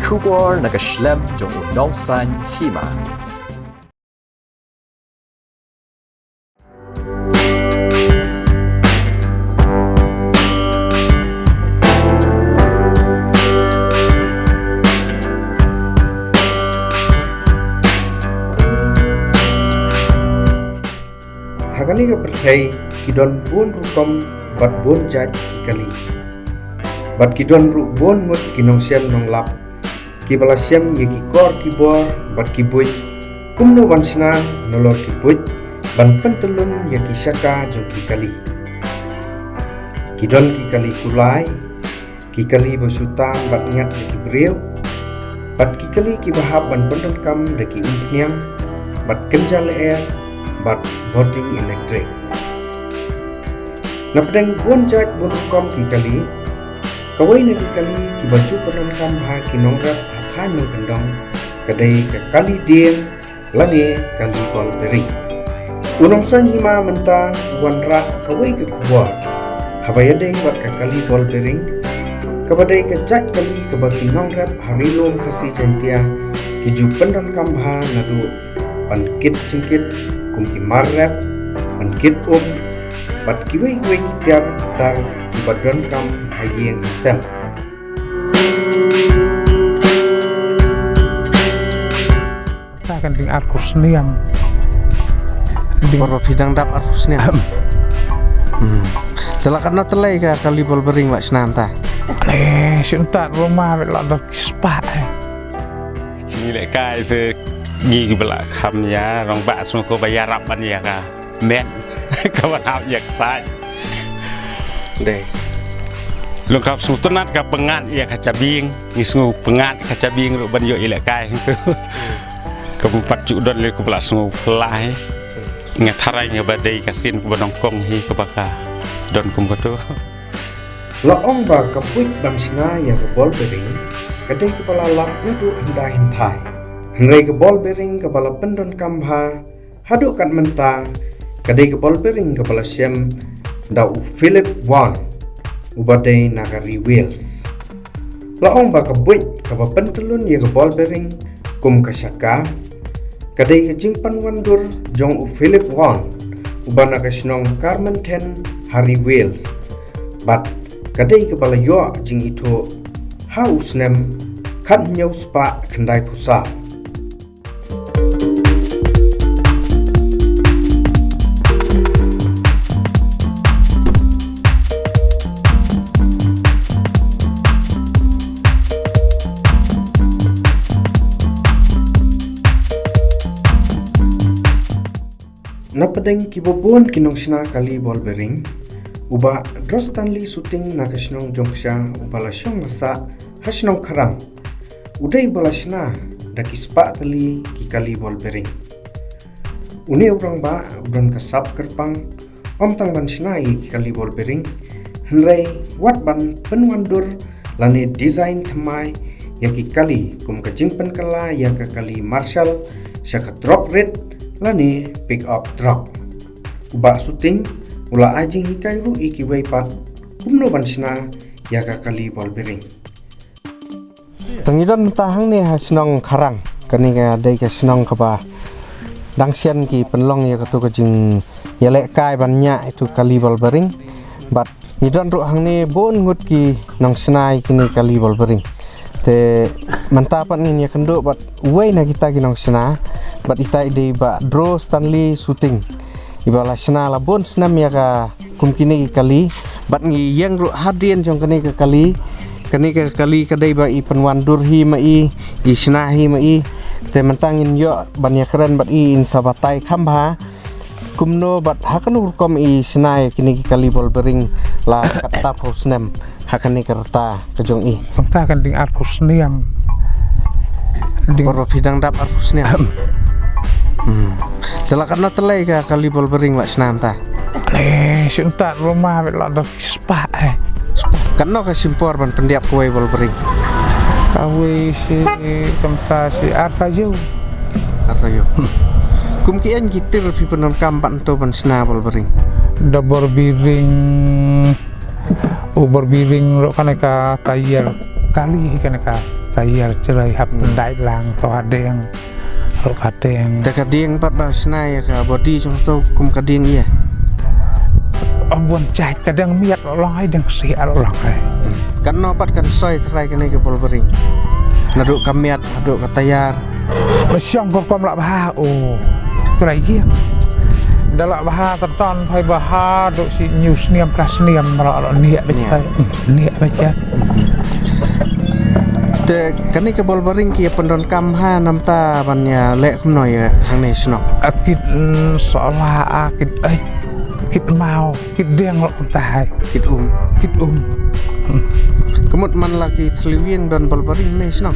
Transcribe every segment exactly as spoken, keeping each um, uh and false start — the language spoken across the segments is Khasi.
Khubor na ka shlem jong u Nongsaiñ Hima. Ha kane ka pyrthei ki don bun rukom bad bun jait ki kali. Bad ki don ruh bun ngut ki nongsem nonglap kiba la shem ïa ki kor ki bor bad ki buit kumno ban shna nalor ki buit ban pyntyllun ïa ki shaka jong ki kali. Ki don ki kali kulai, ki kali ba shu tam bad ngat da ki briew, bad ki kali kiba hap ban pyndonkam da ki umphniang bad kynja lyer bad bording elektrik. Napdeng bun jait bun rukom ki kali, kawei na ki kali kiba ju pyndonkam bha ki nongrep ha thaiñ nongkyndong ka dei ka kali dieng lane kali ball bearing. U Nongsaiñ Hima mynta u wanrah kawei ka khubor haba ïadei bad ka kali ball bearing, kaba dei ka jait kali kaba ki nongrep ha Ri Lum Khasi Jaiñtia ki ju pyndonkam bha naduh ban kit jingkit kum ki mar rep, ban kit um bad kiwei kiwei ki tiar tar kiba donkam ha ïing ha sem. Ta kan ding arphew snem. Ding. Baroh phi dang dap arphew snem. Hmm. Te la katno tylli ka kali ball bearing ba shna mynta? Eh, shim ta ruma ba la dok spah, eh. Jingïalehkai te ngi ba la kham ïa rangbah sngew ko ba ïarap ban ïa ka met kaba hap ïa ka sait. Dei. Long ka sngewtynnat ka pyngngad ïa ka jabieng, ngi sngewpyngngad ka jabieng ruh ban ïoh ïalehkai hangto. Ka bym pat ju don lei kaba la sngewphylla hi. Nga tharai nga ba dei ka sien kaba nyngkong hi kaba ka don kum kato. La ong ba ka buit ban shna ïa ka ball bearing ka dei kaba la lap naduh hyndai hynthai. Hynrei ka ball bearing kaba la pyndonkam bha haduh kat mynta ka dei ka ball bearing kaba la shem da u Philip Wan, uba dei na ka ri Wales. La ong ba ka buit kaba pyntyllun ïa ka ball bearing kum ka shaka ka dei ka jingpynwandur jong u Philip Wan, uba na ka shnong Carmarthen ha ri Wales. Bad ka dei kaba la ïoh jingithuh ha u snem khathynñiew spah khyndaiphew saw. Napdeng kiba bun ki nongshna kali ball bearing, u Bah Drostanley Suting na ka shnong Jongksha, uba la shong la sah ha shnong Kharang, u dei uba la shna da ki spah tylli ki kali ball bearing. Une u rangbah u don ka sap kyrpang, ym tang ban shna ïa ki kali ball bearing, hynrei wat ban pynwandur lane design thymmai ïa ki kali kum ka jingpynkylla ïa ka kali Marshall sha ka trok rit lane pick up truck. U Bah Suting u la ai jinghikai ruh ïa kiwei pat kumno ban shna ïa ka kali ball bearing. Te ngi don mynta hangne ha shnong Kharang, kane ka dei ka shnong kaba dang shen ki pynlong ïa katu ka jingïalehkai ban ñiah itu kali ball bearing. Bad ngi don ruh hangne bun ngut ki nongshna ïa kine kali ball bearing. Te mynta pat ngin ïakynduh bad uwei na kita ki nongshna, bad ita i dei Bah Drostanley Suting, iba la shna la bun snem ïa ka kum kine ki kali. Bad ngi ïeng ruh hadien jong kane ka kali. Kane ka kali ka dei ba i pynwandur hi ma i, i shna hi ma i. Te mynta ngin ïoh ban ïakren bad i, in sa batai kham bha kumno bad ha kano rukom i shna ïa kine ki kali ball bearing la katto phew snem ha kane ka rta ka jong i. Mynta kan ding arphew snem. Ding. Baroh phi dang dap arphew snem. Hmm. Te la katno tylli ka kali ball bearing ba shna mynta? Eh, shim ta ruma ba la dok spah, eh. Katno ka shim por ban pyndiap kawei ball bearing? Kawei shi, kumta shi ar taïew. Ar taïew. Hmm. Kum ki aiñ ki tiar phi pyndonkam ban to ban shna ball bearing? Da bor bearing, u bor bearing ruh kane ka taïer. Kali hi kane ka tayar, chrai hap pyndait lang to ha dieng. Ruh ka dieng. Te ka dieng pat ba shna ïa ka body jong to kum ka dieng ïa. Ym bun jait, ka dieng miat ruh long ai, dieng ksih ruh long ai. Katno pat kan soi trai kane ka ball bearing? Naduh ka miat haduh ka tayar. Ba shong kurkom lah bha, oh. Trai ïing. Da lah bha, ta don phai bha, duh shi hynñiew snem, phra snem, ruh ruh niah bha. Niah bha. Te kane ka ball bearing ki ïa pyndonkam ha namar ban ïa leh kumno ïa hangne shnong? A kit, mm, sola, a kit, eh, kit maw, kit dieng ruh kumta hai. Kit um. Kit um. Hmm. Ka mut man la ki thliew ïing don ball bearing ne shnong?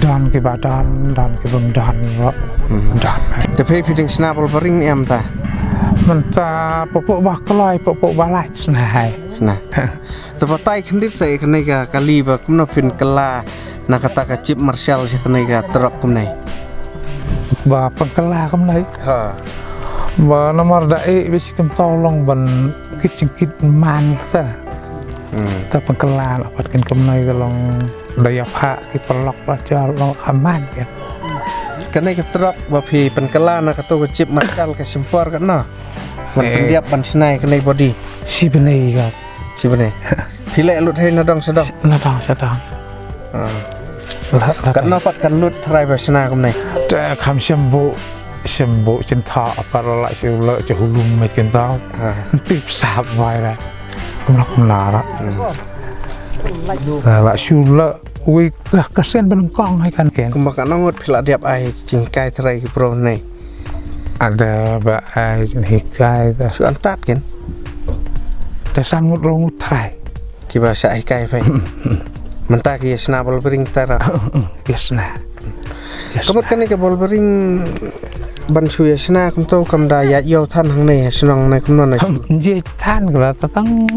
Don kiba don, don kiba ym don ruh. Hmm. Don. Te phi phi dang shna ball bearing ne em ta? Mynta pyrshah ba kloi, pyrshah ba lait shna hai. Shna. Te batai khyndiat sa ïa kane ka kali ba kumno phin kylla na kata ka chip marshal sha kane ka trok kumne. Ba pynkylla kumne. Ha. Ba namar da eh ba shi kumta long ban kit jingkit man ta. Hmm. Ta pynkylla na pat kin kumne ka long da ïa pha ki paralok ba jal long ka man kin. Kane ka trok ba phi pynkylla na kato ka chip marshal ka shim por katno? Ban pyndiap ban shna ïa kane body. Shi bnai ka. Shi bnai. Phi leh lut hai na dong sha dong. Na dong sha dong. Ah. Katno pat kan lut trai ba shna kumne? Te kham shym buh, shym buh jingthoh pat la shu leh jahulum met kin tau. Ah. Tip sap bai ra. Kumno kumno ra. Hmm. La shu leh wi ka, ka sen ba nyngkong hai kan ken. Kumba katno ngut phi la dep ai jinghikai trai ki pro ne? Ada ba ai jinghikai ta. Shu antat ken. Te san ngut ro ngut trai. Kiba shah hikai phi. Mynta ki ïa shna ball bearing ta ra. Ïa shna. Ka mut kane ka ball bearing ban shu ïa shna kumto kam da ïa ïoh than hangne shnong ne kumno ne. Ïa than ka la ta tang.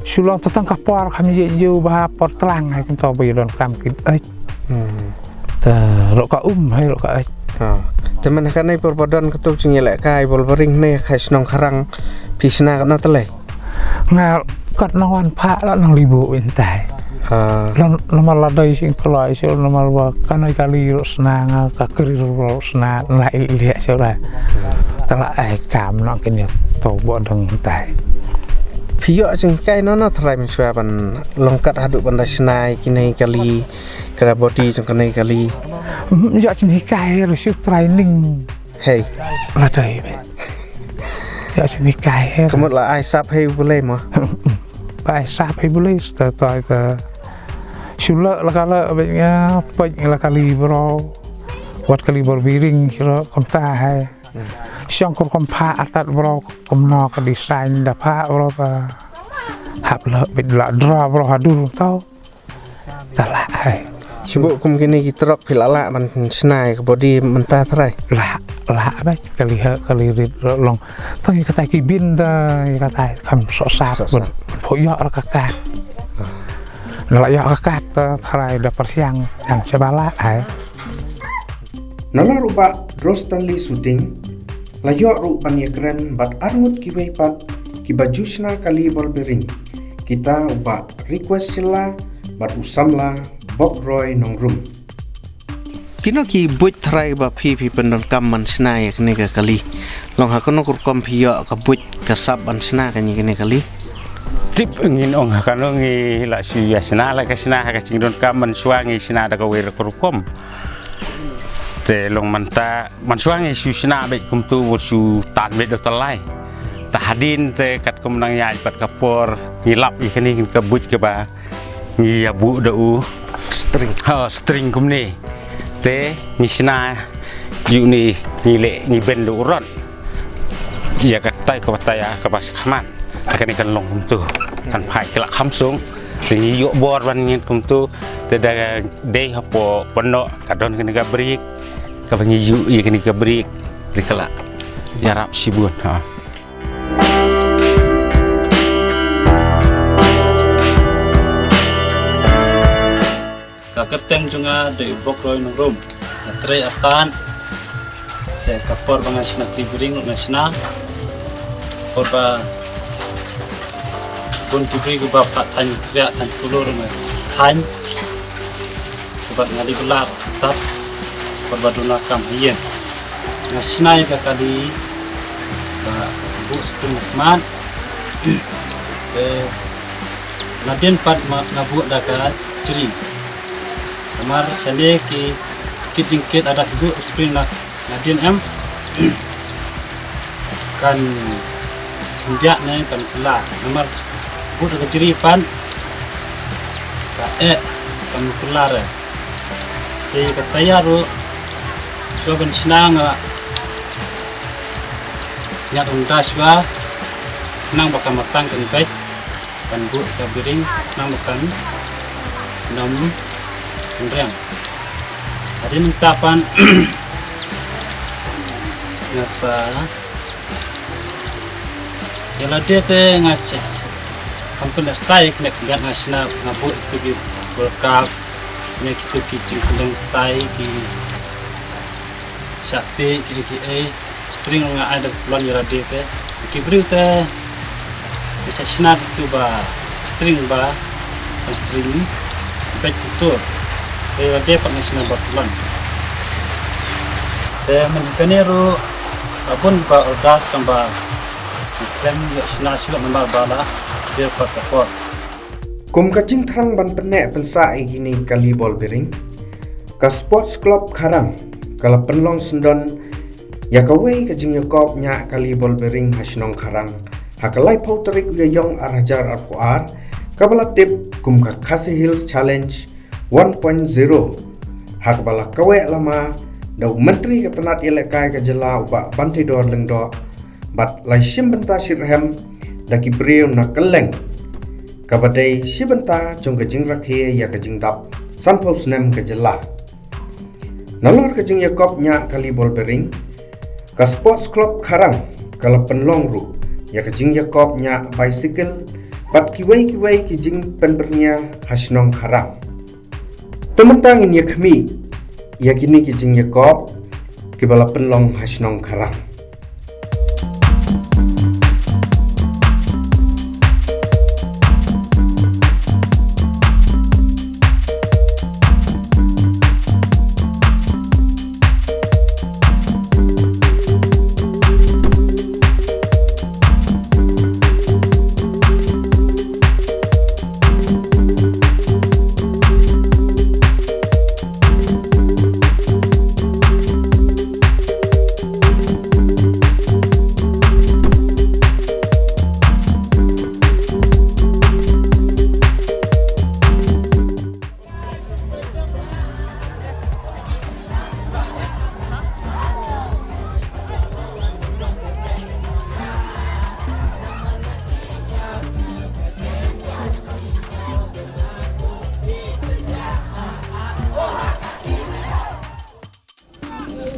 Shu long ta tang ka por kham ïa ïoh ba por tlang hai kumto ba ïa donkam kit. Ai. Hmm. Ta ruh ka um hai ruh ka ai. Ha. Te man kane por ba don kato jingïalehkai ball bearing ne khai shnong kharang phi shna katno tylli? Nga katno wan pha la nang libu win tai. Ha. Lam lam la dei sing kloi shu lam ba kanai kali ruh shna nga ka kri ruh shna la il lia shu la. Ta la ai kam nang kin ïa to bo dang tai. Phi ïoh jinghikai no no trai mynshuwa ban long kat haduh ban da shna ïa kine kali. Ka body jong kane kali. Hmm, ïa jinghikai ruh shu training. Hei. La dei be. Ïa jinghikai ruh. Ka mut la ai sap hei u Blei mo. Ba ai sap hei u Blei sta toi ta. Shu la la ka la be nga pek la kali bro. Wat kali bor bearing shu la kumta hai. Shong kur kum pha atat bro kumno ka design da pha bro ta. Hap la bit la dra bro hadur tau. Ta lah hai. Shu buh kum kine ki trok phi la lah ban shna ïa ka body mynta trai. Lah, lah bai kali ha kali rit long. Tang ïa kata ki bin da ïa kata kham soh sap. Soh sap. Ban pho ïoh ra ka kat. Na la ïoh ka kat ta trai da pyrshang jan sha ba lah hai. Nalor u Bah Drostanley Suting, la ïoh ruh ban ïakren bad arngut kiwei pat kiba ju shna kali ball bearing. Kita u Bah Request Shylla bad u samla Bokroi Nongrum. Kino ki buit trai ba phi phi pyndonkam ban shna ïa kane ka kali? Long ha kano ka rukom phi ïoh ka buit ka sap ban shna kane kane kali? Tip ngin ong ha kano ngi la shu ïa shna la ka shna ha ka jingdonkam mynshuwa ngi shna da kawei ka rukom. Te long mynta mynshuwa ngi shu shna beit kumtu bad shu tan beit da u tyllai. Ta hadien te katkum nang ïaid pat ka por ngi lap ïa kane ka buit kaba ngi ïa buh da u string. Ha, string kumne. Te ngi shna ïa une ngi leh ngi ben da u rod. Ïa katai ka batai ïa kaba sha khmat. Te kane kan long kumtu. Kan phai ka la kham sung. Te ngi ïoh bor ban ngin kumtu. Te da dei hapoh pyndoh ka don kane ka brik. Kaba ngi ïoh ïa kane ka brik. Te ka la ïarap shibun ha. Ka kyrteng jong nga dei u Bokroi Nongrum. Nga trei artat. Te ka por ba nga shna kali bearing nga shna. Por ba bun ki briew kiba pat thaiñ kriah thaiñ kulur nga Haiñ, bad nga dei ba lah tap, bad ba duna kam ha ïing. Nga shna ïa ka kali ba buh spring na khmat. Te nadien pat ma nga buh da ka jri. Namar shane ki kit jingkit lada ki buh spring na nadien em kan khyndiat ne kan kylla. Namar buh da ka jri pat ka eh kan kylla re. Te ka taïa ruh shuwa ban shna nga ñiad ynda shuwa nang ba ka matang kan beit. Kan buh ka biring nang ba kan nym reng. Hadien nangta pat nga sa ïa lade te nga check. Kam pynda style kane ka nga shna nga buh ïa ki ball cap ne ki tu ki jingkylleng style ki shakti ki ki ei string nga ai da ka plan ïa lade te. Ki briew te ki sa shna tu ba string ba string beit tu. Te lade pat nga shna ba plan. Te man kane ruh a bun ba order tang ba klem ïa shna shuh namar ba la de pat ka por. Kum ka jingthrang ban pynneh pynsah ïa kine kali ball bearing, ka Sports Club Kharang ka la pynlong syndon ïa kawei ka jingïakop ñiah kali ball bearing ha shnong Kharang ha ka laiphew tarik u Ïaïong ar hajar arphew ar, kaba la tip kum ka Khasi Hills Challenge one point zero, ha kaba la kaweh lama da u Myntri ka tnat ïalehkai ka jylla u Bah Banteidor Lyngdoh bad la shim bynta shitrhem da ki briew na kylleng, kaba dei shi bynta jong ka jingrakhe ïa ka jingdap sanphew snem ka jylla. Nalor ka jingïakop ñiah kali ball bearing, ka Sports Club Kharang ka la pynlong ruh ïa ka jingïakop ñiah bicycle bad kiwei kiwei ki jingpynbyrngia ha shnong Kharang. Te mynta ngin ïa khmih ïa kine ki jingïakop kiba la pynlong ha shnong Kharang.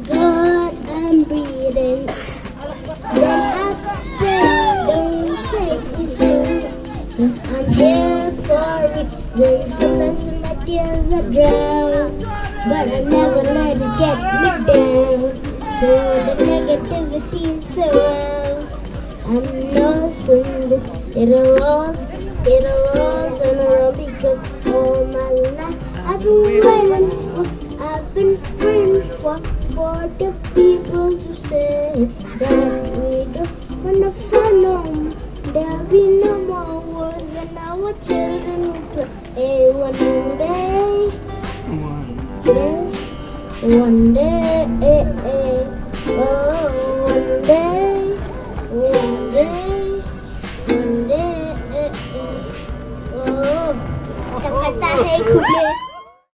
God, I'm breathing. Then I pray, don't take me soon. Cause I'm here for a reason. Sometimes my tears are drowned, but I never let it get me down. So the negativity is around. I'm losing this. It all, it all turn around because all my life I've been waiting for, I've been praying for, for the people to say that we don't wanna find no more. There'll be no more wars and our children will play. Hey, one day, one day, one day, eh, eh. Oh, one day, one day, one day, eh, eh. Oh, kata, kata, hey, khub le.